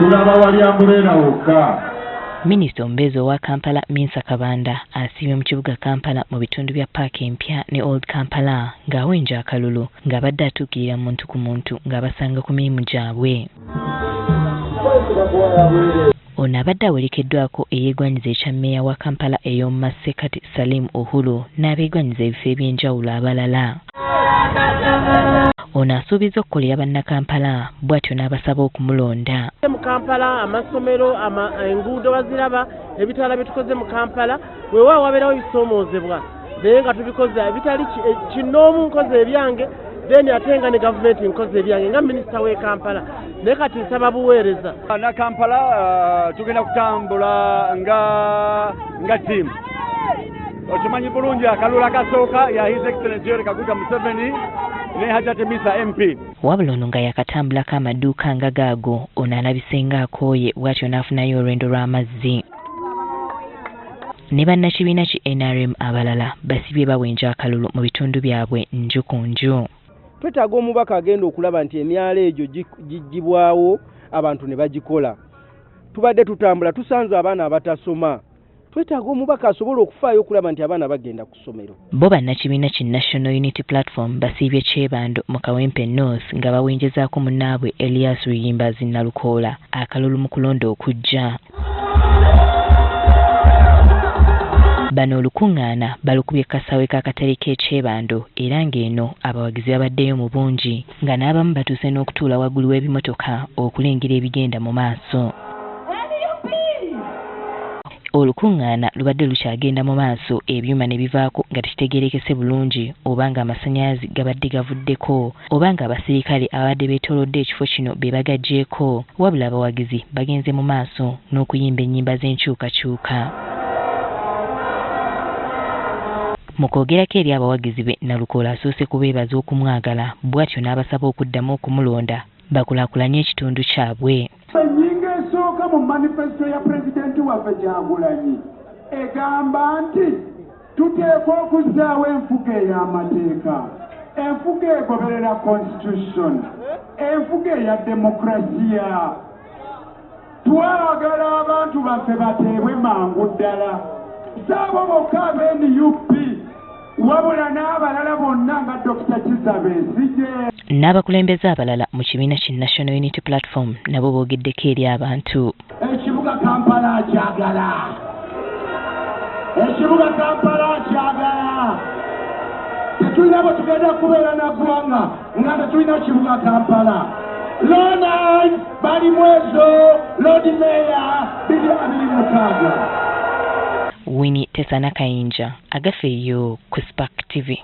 Tulaba wali ambuleera wokka. Minisita omubeezi owa Kampala Minsa Kabanda asiibye mu kibuga Kampala mu bitundu bya Paaka Empya ne Old Kampala ng'awenja akalulu ng'abadde atuukirira muntu ku muntu ng'abasanga ku mirimu gyabwe. Ono abadde awerekeddwako eyeegwanyiza ekya mmeeya wa Kampala ey'omu masekkati Salim Uhuru n'abeegwanyiza ebifo eby'enjawulo abalala. Ono asuubizza okukolera bannakampala bw'atyo n'abasaba okumulonda. Mu Kampala amasomero, enguudo baziraba, ebitaala bye tukoze mu Kampala, weewaawo wabeerawo ebisoomoozebwa naye nga tubikoze ebitali kinnoomu nkoze ebyange, then ate nga ne gavumenti nkoze ebyange nga minisita w'e Kampala, naye kati nsaba buweereza. Bannakampala tugenda kutambula nga ttiimu. Okimanyi bulungi akalulu akasooka ya His Excellency Yoweri Kaguta Museveni ne Hajati Misa MP. Wabula ono nga yakatambulako amaduuka nga gaago, ono alabise ng'akooye bw'atyo n'afunayo olwendo lw'amazzi. Ne bannakibiina ki NRM abalala basibye bawenja akalulu mu bitundu byabwe nju ku nju. Twetaaga omubaka agenda okulaba nti emyala egyo giggyibwawo abantu ne bagikola. Tubadde tutambula tusanze abaana abatasoma. Twetaaga omubaka asobola okufaayo okulaba nti abaana bagenda ku ssomero. Bo bannakibiina ki National Unity Platform basiibye Kyebando mu Kawempe North nga bawenjezaako munnaabwe Elias Luyimbazi Nalukoola akalulu mu kulonda okujja. Bano olukuŋŋaana balukubye kasaawe k'akatale k'e Kyebando era ng'eno abawagizi babaddeyo mu bungi nga n'abamu batuuse n'okutuula waggulu w'ebimotoka okulengera ebigenda mu maaso. Olukuŋŋaana lubadde lukyagenda mu maaso ebyuma ne bivaako nga tekitegeerekese bulungi oba ng'amasannyalaze gabadde gavuddeko oba ng'abasirikale ababadde beetoolodde ekifo kino be bagaggyeeko, wabula abawagizi bagenze mu maaso n'okuyimba ennyimba z'enkyukakyuka. Mu kwogerako eri abawagizi be, Nalukoola asoose kubeebaza okumwagala bw'atyo n'abasaba okuddamu okumulonda bakulaakulanye ekitundu kyabwe. Ennyingo esooka mu manifesito ya pulezidenti waffe Kyagulanyi egamba nti tuteekwa okuzzaawo enfuga ey'amateeka, enfuga egoberera constitution, enfuga eya demokrasiya. Twagala abantu baffe bateebwe mangu ddala, si abo bokka aba NUP wabula n'abalala bonna nga Dr. Kizza Besigye. N'abakulembeze abalala mu kibiina ki National Unity Platform nabo boogeddeko eri abantu. Ekibuga Kampala akyagala, ekibuga Kampala akyagala. Tetulina bwe tugenda kubeera na ggwanga nga tetulina kibuga Kampala. Ronald Balimwezo, Lord Mayor 2026. Winnie Tesana Kayinja, agafeeyo ku Spark TV.